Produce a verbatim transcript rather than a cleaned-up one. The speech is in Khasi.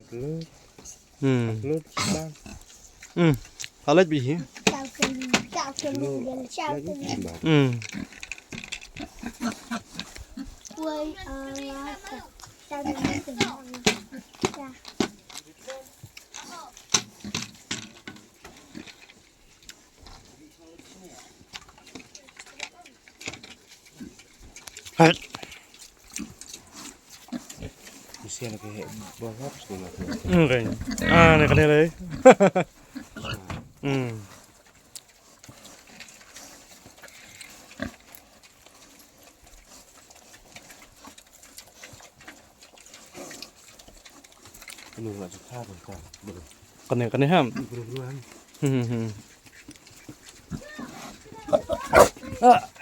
Hmm. Hmm. Halat bi hi. Hmm. Hai. Hmm, kane. Ah, ne kane le. Hmm. Kane, kane ham. Hmm, hmm, hmm. Ah.